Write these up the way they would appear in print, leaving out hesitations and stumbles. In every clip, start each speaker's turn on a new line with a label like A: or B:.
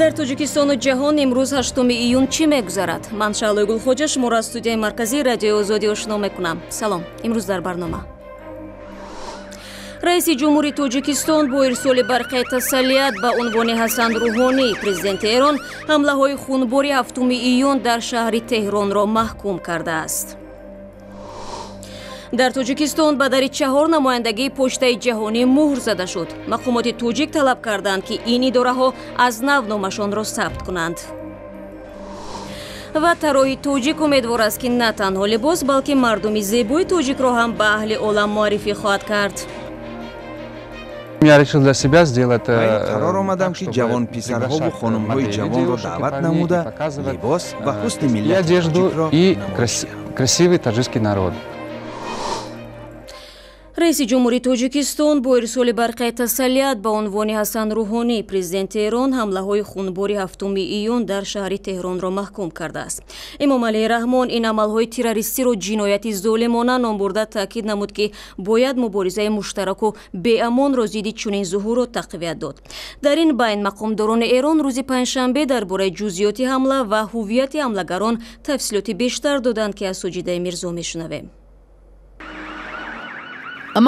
A: Дар Тоҷикистону ҷаҳон имрӯз 8 июн чӣ мегузарад? Ман Шаҳлои Гулхоҷа шуморо аз студияи марказии Радиои Озодӣ ошно мекунам. Салом. Имрӯз дар барнома. Раиси ҷумҳури Тоҷикистон бо ирсоли барқияи тасаллият ба унвони Ҳасан Рӯҳонӣ, президенти Эрон, ҳамлаҳои хунбори 7 июн дар шаҳри Теҳронро маҳкум кардааст. Дар Тоҷикистон ба дари 4 намояндагии почтаи ҷаҳонӣ муҳр зада шуд. Мақомоти тоҷик талаб карданд, ки ин идораҳо аз нав номашонро сабт кунанд. Ва тарроҳи тоҷик умедвор аст, ки на танҳо либос, балки мардуми зебои тоҷикро ҳам ба аҳли олам муаррифӣ хоҳад кард.
B: Я решил для себя сделать.
C: Қарор омадам, ки ҷавонписарҳову хонумҳои ҷавонро даъват намуда, либос ва ҳусни миллати
B: одежду и красивый таджикский народ.
A: Раиси ҷумҳури Тоҷикистон бо ирсоли барқияи тасаллият ба унвони Ҳасан Рӯҳонӣ, президенти Эрон, ҳамлаҳои хунбори 7 июн дар шаҳри Теҳронро маҳкум кардааст. Эмомалӣ Раҳмон ин амалҳои террористиро ҷинояти золимона ном бурда, таъкид намуд, ки бояд муборизаи муштараку беамонро зидди чунин зуҳурот тақвият дод. Дар ин байн мақомдорони Эрон рӯзи панҷшанбе дар бораи ҷузъиёти ҳамла ва ҳуввияти ҳамлагарон тафсилоти бештар доданд, ки аз Соҷидаи Мирзо мешунавем.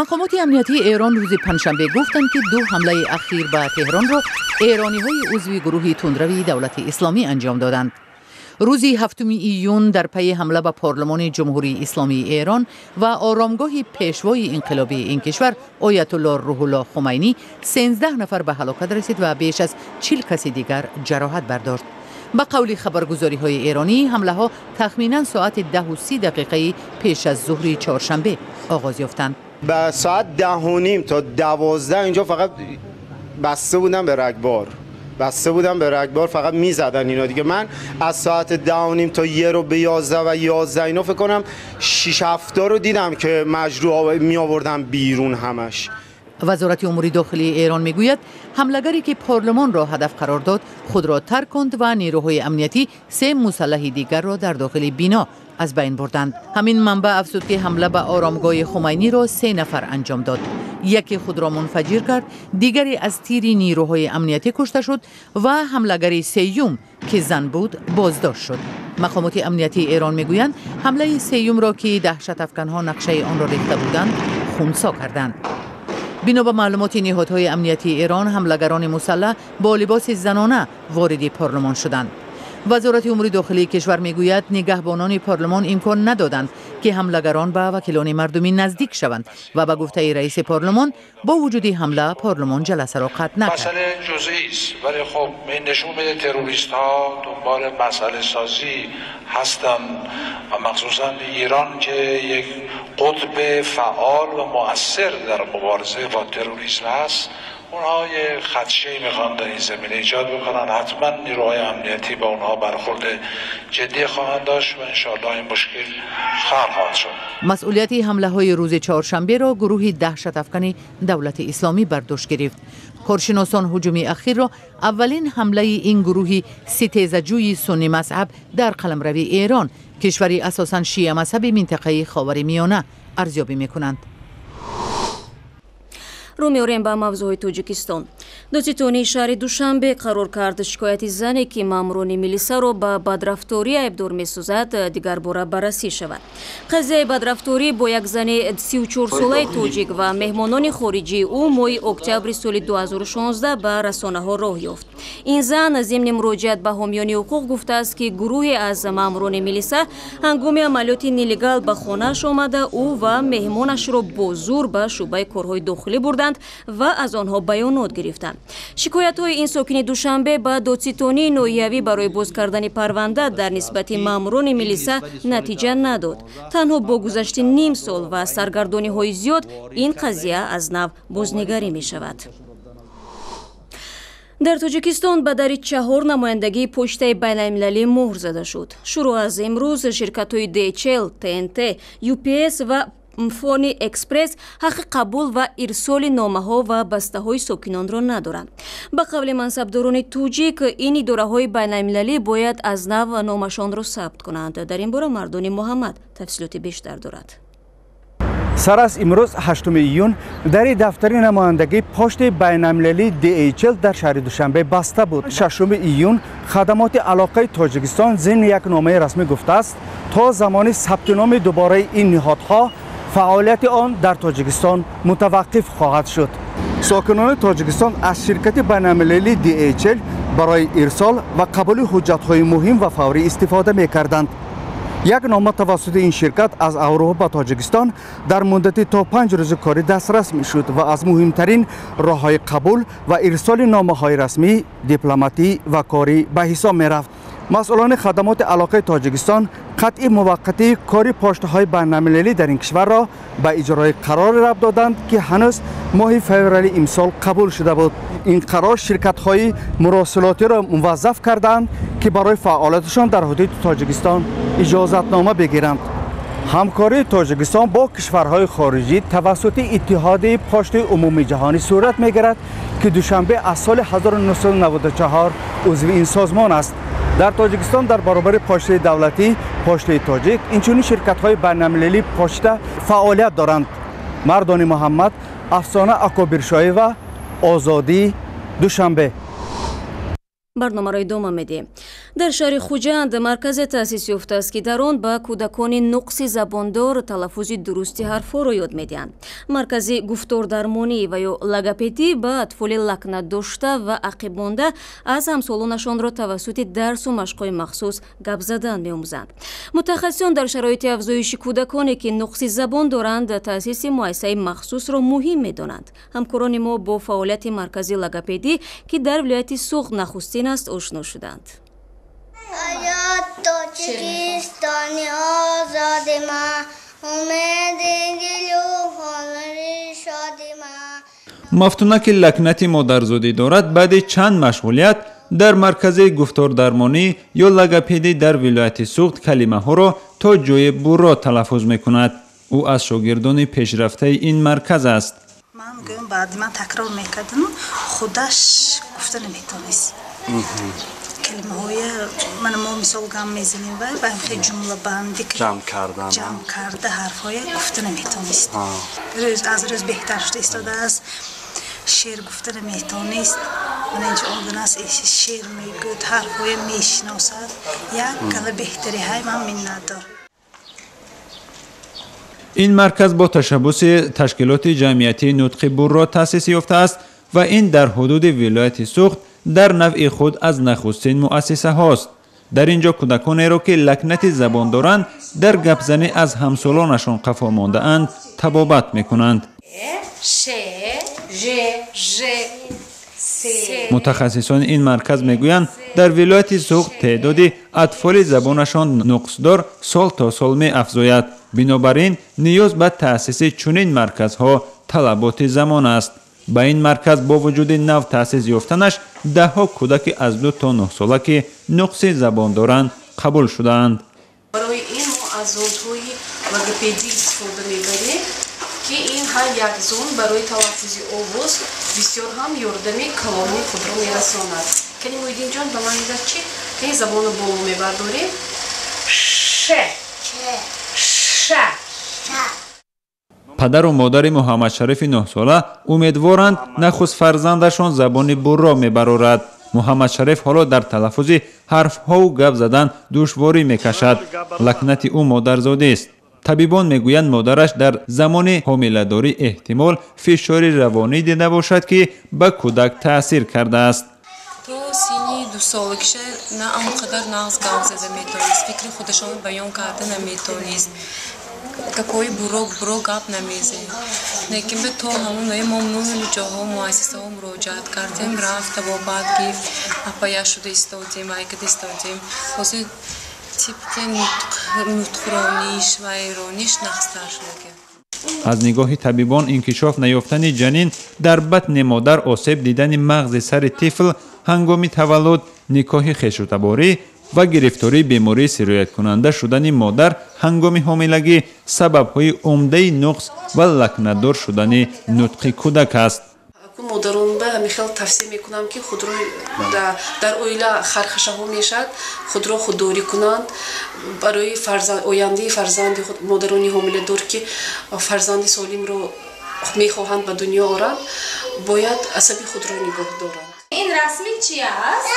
D: Мақомоти амниятии Эрон рӯзи панҷшанбе гуфтанд, ки ду ҳамлаи ахир ба Теҳронро эрониҳои узви гурӯҳи тундрави Давлати Исломӣ анҷом доданд. Рӯзи 7 июн дар пайи ҳамла ба Парлумони Ҷумҳурии Исломии Эрон ва оромгоҳи пешвои инқилобии ин кишвар, Оятулло Рӯҳулло Хумайнӣ, 13 нафар ба ҳалокат расид ва беш аз 40 каси дигар ҷароҳат бардошт. Ба қавли хабаргузориҳои эронӣ, ҳамлаҳо тахминан соати 10:30 пеш аз зуҳри чоршанбе оғоз ёфтанд.
E: به ساعت 10:30 تا 12 اینجا فقط بسته بودم به رگبار، بسته بودم به رگبار، فقط میزدن اینا دیگه. من از ساعت 10:30 تا 10:45 و 11 اینا فکر کنم 6-7 رو دیدم که مجروح می آوردن بیرون همش.
D: وزارت امور داخلی ایران میگوید حمله‌گری که پارلمان را هدف قرار داد خود را ترک کند و نیروهای امنیتی 3 مسلح دیگر را در داخل بینا از بین بردند. همین منبع افزود که حمله به آرامگاه خمینی را 3 نفر انجام داد. یکی خود را منفجر کرد، دیگری از تیر نیروهای امنیتی کشته شد و حمله‌گر سیوم که زن بود بازداشت شد. مقامات امنیتی ایران میگویند حمله سیوم را که دهشت افکنها نقشه آن را ریخته بودند خنثی کردند. бино ба маълумоти ниҳодҳои амниятии Эрон, ҳамлагарони мусаллаҳ бо либоси занона вориди парлумон шуданд. Вазорати умури дохилии кишвар мегӯяд, нигаҳбонони парлумон имкон надоданд, ки ҳамлагарон ба вакилони мардумӣ наздик шаванд ва ба гуфтаи раиси парлумон, бо вуҷуди ҳамла парлумон ҷаласаро қатъ накард.
F: مسئله جزئی است، ولی خب این نشون میده تروریست ها دنبال مسئله سازی هستند و مخصوصا ایران که یک قطب فعال و مؤثر در مبارزه با تروریسم هست، اونها یه خدشه‌ای میخوان در این زمینه ایجاد بکنن. حتما نیروهای امنیتی با اونها برخورد جدی خواهند داشت و انشاءالله این مشکل حل خواهد شد.
D: مسئولیت حمله های روز چهارشنبه را گروه دهشت افکن دولت اسلامی بر دوش گرفت. کارشناسان هجوم اخیر را اولین حمله این گروه ستیزه‌جوی سنی مذهب در قلمرو ایران، کشوری اساساً شیعه مذهب منطقه خاورمیانه، ارزیابی میکنند.
A: Рӯ меорем ба мавзӯъҳои Тоҷикистон. Додситонии шаҳри Душанбе қарор кард шикояти зане, ки маъмурони милисаро ба бадрафторӣ айбдор месозад, дигарбора баррасӣ шавад. Қазияи бадрафторӣ бо як зани 34-солаи тоҷик ва меҳмонони хориҷии ӯ моҳи октябри соли 2016 ба расонаҳо роҳ ёфт. Ин зан зимни муроҷиат ба ҳомиёни ҳуқуқ гуфтааст, ки гурӯҳе аз маъмурони милиса ҳангоми амалиёти нелегал ба хонааш омада, ӯ ва меҳмонашро бо зур ба шӯъбаи корҳои дохилӣ бурданд ва аз онҳо баёнот гирифтанд. Шикоятҳои ин сокини Душанбе ба додситонии ноҳиявӣ барои боз кардани парванда дар нисбати маъмурони милиса натиҷа надод. Танҳо бо гузашти ним сол ва саргардониҳои зиёд ин қазия аз нав бознигарӣ мешавад. Дар Тоҷикистон ба дари 4 намояндагии почтаи байналмилалӣ муҳр зада шуд. Шурӯъ аз имрӯз ширкатҳои DHL, TNT, UPS ва Фони Экспресс ҳаққи қабул ва ирсоли номаҳо ва бастаҳои сокинонро надоранд. Ба қавли мансабдорони тоҷик, ин идораҳои байналмилалӣ бояд аз нав номашонро сабт кунанд. Дар ин бора Мардони Муҳаммад тафсилоти бештар дорад.
G: Сар аз имрӯз 8 июн дари дафтари намояндагии почтаи байналмилалии DHL дар шаҳри Душанбе баста буд. 6 июн хадамоти алоқаи Тоҷикистон зимни як номаи расмӣ гуфтааст, то замони сабти номи дубораи ин ниҳодҳо фаъолияти он дар Тоҷикистон мутаваққиф хоҳад шуд. Сокинони Тоҷикистон аз ширкати байналмилалии DHL барои ирсол ва қабули ҳуҷҷатҳои муҳим ва фаврӣ истифода мекарданд. Як нома тавассути ин ширкат аз Аврупо ба Тоҷикистон дар муддати то 5 рӯзи корӣ дастрас мешуд ва аз муҳимтарин роҳҳои қабул ва ирсоли номаҳои расмӣ, дипломатӣ ва корӣ ба ҳисоб мерафт. Масъулони хадамоти алоқаи Тоҷикистон қатъи муваққатии кори поштаҳои байналмилалӣ дар ин кишварро ба иҷрои қароре рабт доданд, ки ҳанӯз моҳи феврали имсол қабул шуда буд. Ин қарор ширкатҳои муросилотиро муваззаф карданд, ки барои фаъолияташон дар ҳудуди Тоҷикистон иҷозатнома бигиранд. Ҳамкории Тоҷикистон бо кишварҳои хориҷӣ тавассути Иттиҳоди Поштаи Умумии Ҷаҳонӣ сурат мегирад, ки Душанбе аз соли 1994 узви ин созмон аст. Дар Тоҷикистон дар баробари почтаи давлатӣ, почтаи тоҷик, инчунин ширкатҳои байналмилалии почта фаъолият доранд. Мардони Муҳаммад, Афсона Акобиршоева, Озодӣ, Душанбе.
A: Барномаро идома медиҳем. Дар шаҳри Хуҷанд марказе таъсис ёфтааст, ки дар он ба кӯдакони нуқси забондор талаффузи дурусти ҳарфҳоро ёд медиҳанд. Маркази гуфтордармонӣ ва ё логопедӣ ба атфоли лакнатдошта ва ақибмонда аз ҳамсолонашонро тавассути дарсу машқҳои махсус гап задан меомӯзанд. Мутахассисон дар шароити афзоиши кӯдаконе, ки нуқси забон доранд, таъсиси муассисаи махсусро муҳим медонанд. Ҳамкорони мо бо фаъолияти маркази логопедӣ, ки дар вилояти Суғд нахустин аст, ошно шуданд.
H: Тоҷикистони озоди ма, умеди дилу ҳолари шоди ма.
I: Мафтуна, ки лакнати модарзодӣ дорад, баъди чанд машғулият дар маркази гуфтордармонӣ ё логопедӣ дар вилояти Суғд калимаҳоро то ҷои бурро талаффуз мекунад. Ӯ аз шогирдони пешрафтаи ин марказ аст.
J: Ман гӯям, баъди ман такрор мекардам, худаш гуфта наметавонист. Калимаҳоя мана мо мисол гам мезанем, вай ба ҳамхел ҷумлабандӣ ҷамъ карда ҳарфҳоя гуфта наметавонист. Рӯз аз рӯз беҳтар шуда истодааст. Шеър гуфта наметавонист. Мана инҷо омаданааст, шеър мегӯяд, ҳарфҳоя мешиносад. Як гала беҳтариҳай ман миннатдор.
I: Ин марказ бо ташаббуси ташкилоти ҷамъиятии Нутқи Бурро таъсис ёфтааст ва ин дар ҳудуди вилояти Суғд дар навъи худ аз нахустин муассисаҳост. Дар ин ҷо кӯдаконеро, ки лакнати забон доранд, дар гапзанӣ аз ҳамсолонашон қафо мондаанд, табобат мекунанд. Мутахассисони ин марказ мегӯянд, дар вилояти Суғд теъдоди атфоли забонашон нуқсдор сол то сол меафзояд. Бинобар ин ниёз ба таъсиси чунин марказҳо талаботи замон аст. Ба ин марказ бо вуҷуди нав таъсис ёфтанаш даҳҳо кӯдаки аз 2 то 9 сола, ки нуқси забон доранд, қабул шудаанд.
K: Барои ин мо аз зондҳои логопедӣ истифода мебарем, ки ин ҳар як зонд барои талаффузи овоз бисёр ҳам ёрдами калони худро мерасонад. Кани Муҳиддинҷон, ба ман мегӯяд, чи кани забонро боло мебардорем? Ше, ша.
I: Падару модари Муҳаммадшарифи 9-сола умедворанд, нахуст фарзандашон забони бурро мебарорад. Муҳаммадшариф ҳоло дар талаффузи ҳарфҳову гап задан душворӣ мекашад. Лакнати ӯ модарзодист. Табибон мегӯянд, модараш дар замони ҳомиладорӣ эҳтимол фишори равонӣ дида бошад, ки ба кӯдак таъсир кардааст.
K: То синни 2-солагиша на он қадар нағз гап зада метавонист, фикри худашонро баён карда наметавонист, гапҳои буро гап намезед. Лекин бе то ҳамон мо нуҳ ҷоҳо муассисаҳо муроҷиат кардем, рафт, табобат гирифт, апая шуда истодем, айкада истодем. Ҳозир тибқи нутқрониш ва эрониш нағзтар шудагӣ.
I: Аз нигоҳи табибон, инкишоф наёфтани ҷанин дар батни модар, осеб дидани мағзи сари тифл ҳангоми таваллуд, никоҳи хешутаборӣ ва гирифтории бемории сирояткунанда шудани модар ҳангоми ҳомилагӣ сабабҳои умдаи нуқс ва лакнатдор шудани нутқи кӯдак аст.
L: Модарон ба ҳамин хел тавсия мекунам, ки худро дар оила хархашаҳо мешавад, худро худдорӣ кунанд барои ояндаи фарзанди худ. Модарони ҳомиладор, ки фарзанди солимро мехоҳанд ба дунё оранд, бояд асаби худро нигоҳ доранд.
M: Ин расми чи аст?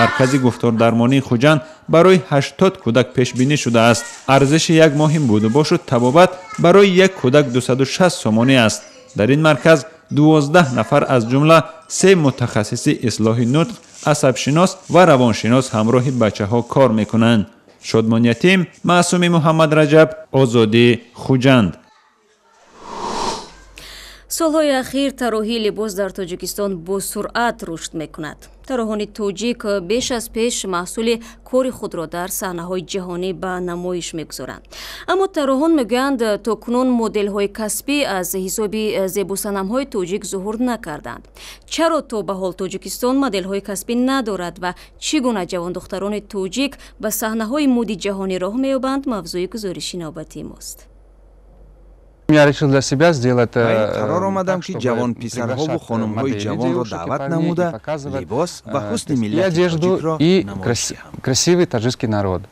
I: Маркази гуфтордармонии Хуҷанд барои 80 кӯдак пешбинӣ шудааст. Арзиши як моҳи будубошу табобат барои як кӯдак 260 сомонӣ аст. Дар ин марказ 12 нафар, аз ҷумла 3 мутахассиси ислоҳи нутқ, асабшинос ва равоншинос ҳамроҳи бачаҳо кор мекунанд. Шодмон Ятим, Маъсуми Муҳаммад Раҷаб, Озодӣ, Хуҷанд.
A: Солҳои ахир тарроҳии либос дар Тоҷикистон бо суръат рушд мекунад. Тарроҳони тоҷик беш аз пеш маҳсули кори худро дар саҳнаҳои ҷаҳонӣ ба намоиш мегузоранд. Аммо тарроҳон мегӯянд, то кунун моделҳои касбӣ аз ҳисоби зебосанамҳои тоҷик зуҳур накарданд. Чаро то ба ҳол Тоҷикистон моделҳои касбӣ надорад ва чӣ гуна ҷавондухтарони тоҷик ба саҳнаҳои муди ҷаҳонӣ роҳ меёбанд, мавзӯи гузориши навбатии мост.
B: Я решил для себя сделать,
C: қарор омадам, ки ҷавонписарҳову хонумҳои ҷавонро даъват намуда, либос ва ҳусни миллати тоҷикро
B: и красивый таджикский народ.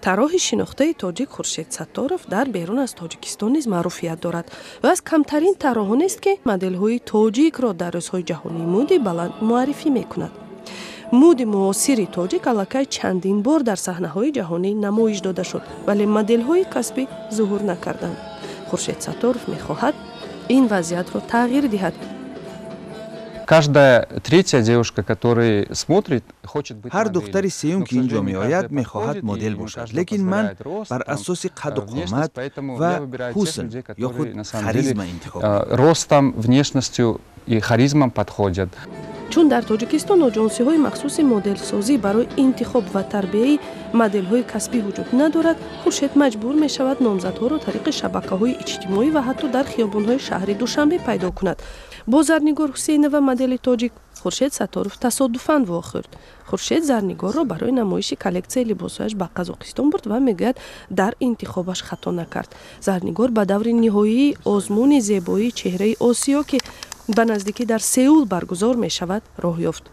N: Тарроҳи шинохтаи тоҷик Хуршед Сатторов дар берун аз Тоҷикистон низ маъруфият дорад ва аз камтарин тарроҳонест, ки моделҳои тоҷикро дар рӯзҳои ҷаҳонии муди баланд муаррифӣ мекунад. Муди муосири тоҷик аллакай чандин бор дар саҳнаҳои ҷаҳонӣ намоиш дода шуд, вале моделҳои касбӣ зуҳур накарданд. Хуршед Сатторов мехоҳад ин вазъиятро тағйир диҳад.
B: Каждая третья девушка, которая смотрит, хочет быть
C: Ҳар духтари сеюм, ки ин ҷо меояд, мехоҳад модел бошад, лекин ман бар асоси қаду қомат ва ҳусн ё худ харизма интихоб
B: Ростом, внешностью и харизмом подходят.
N: Чун дар Тоҷикистон оҷонсиҳои махсуси моделсозӣ барои интихоб ва тарбияи моделҳои касбӣ вуҷуд надорад, Хуршед маҷбур мешавад номзадҳоро тариқи шабакаҳои иҷтимоӣ ва ҳатто дар хиёбонҳои шаҳри Душанбе пайдо кунад. Бо Зарнигор Ҳусейнова, модели тоҷик, Хуршед Сатторов тасодуфан вохӯрд. Хуршед Зарнигорро барои намоиши коллексияи либосҳояш ба Қазоқистон бурд ва мегӯяд, дар интихобаш хато накард. Зарнигор ба даври ниҳоии озмуни зебоии чеҳраи Осиё, ки ба наздикӣ дар Сеул баргузор мешавад, роҳ ёфт.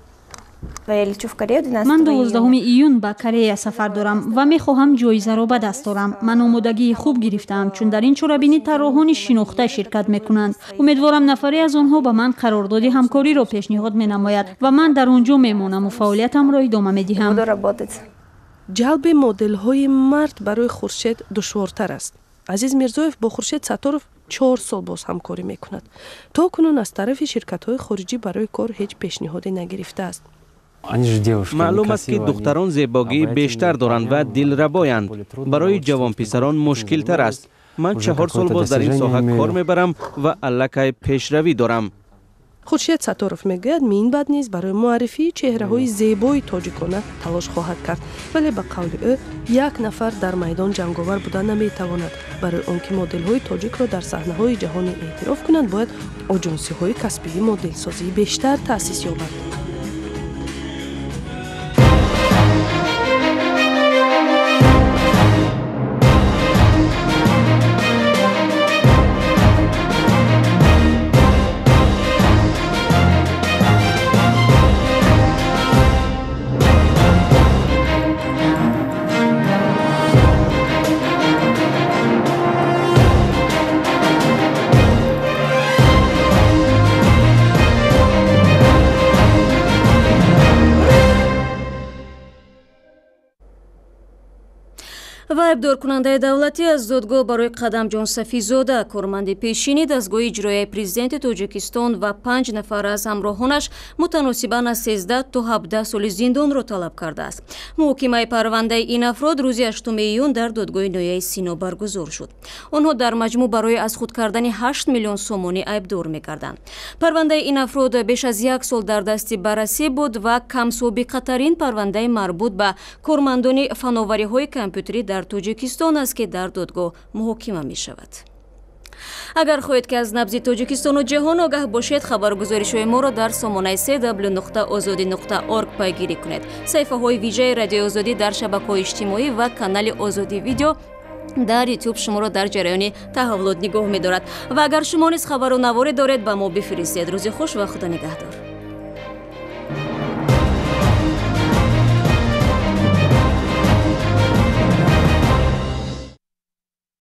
O: Ман 12 июн ба Корея сафар дорам ва мехоҳам ҷоизаро ба даст орам. Ман омодагии хуб гирифтаам, чун дар ин чорабинӣ тарроҳони шинохта ширкат мекунанд. Умедворам, нафаре аз онҳо ба ман қарордоди ҳамкориро пешниҳод менамояд ва ман дар он ҷо мемонаму фаъолиятамро идома медиҳам.
N: Ҷалби моделҳои мард барои Хуршед душвортар аст. Азиз Мирзоев бо Хуршед Сатторов 4 сол боз ҳамкорӣ мекунад. То кунун аз тарафи ширкатҳои хориҷӣ барои кор ҳеҷ пешниҳоде нагирифтааст.
P: Маълум аст, ки духтарон зебогии бештар доранд ва дилрабоянд. Барои ҷавонписарон мушкилтар аст. Ман 4 сол боз дар ин соҳа кор мебарам ва аллакай пешравӣ дорам.
N: Хуршед Сатторов мегӯяд, минбаъд низ барои муаррифии чеҳраҳои зебои тоҷикона талош хоҳад кард, вале ба қавли ӯ, як нафар дар майдон ҷанговар буда наметавонад. Барои он ки моделҳои тоҷикро дар саҳнаҳои ҷаҳонӣ эътироф кунанд, бояд оҷонсиҳои касбии моделсозии бештар таъсис ёбад.
A: Ва айбдоркунандаи давлатӣ аз додгоҳ барои Қадамҷон Сафизода, корманди пешини дастгоҳи иҷроияи президенти Тоҷикистон, ва панҷ нафар аз ҳамроҳонаш мутаносибан аз 13 то 17 соли зиндонро талаб кардааст. Муҳокимаи парвандаи ин афрод рӯзи 8 июн дар додгоҳи ноҳияи Сино баргузор шуд. Онҳо дар маҷмӯъ барои аз худ кардани 8 миллион сомонӣ айбдор мекарданд. Парвандаи ин афрод беш аз як сол дар дасти баррасӣ буд ва камсобиқатарин парвандаи марбут ба кормандони фановариҳои компютерӣ дар Тоҷикистон аст, ки дар додгоҳ муҳокима мешавад. Агар хоҳед, ки аз набзи Тоҷикистону ҷаҳон огаҳ бошед, хабаргузоришҳои моро дар сомонаи cw.ozodi.org пайгирӣ кунед. Саҳифаҳои вижаи Радиои Озодӣ дар шабакаҳои иҷтимоӣ ва канали Озодӣ Видео. Дар YouTube шуморо дар ҷараёни таҳаввулот нигоҳ медорад. Ва агар шумо низ хабару наворе доред, ба мо бифиристед. Рӯзи хуш ва Худо нигаҳдор.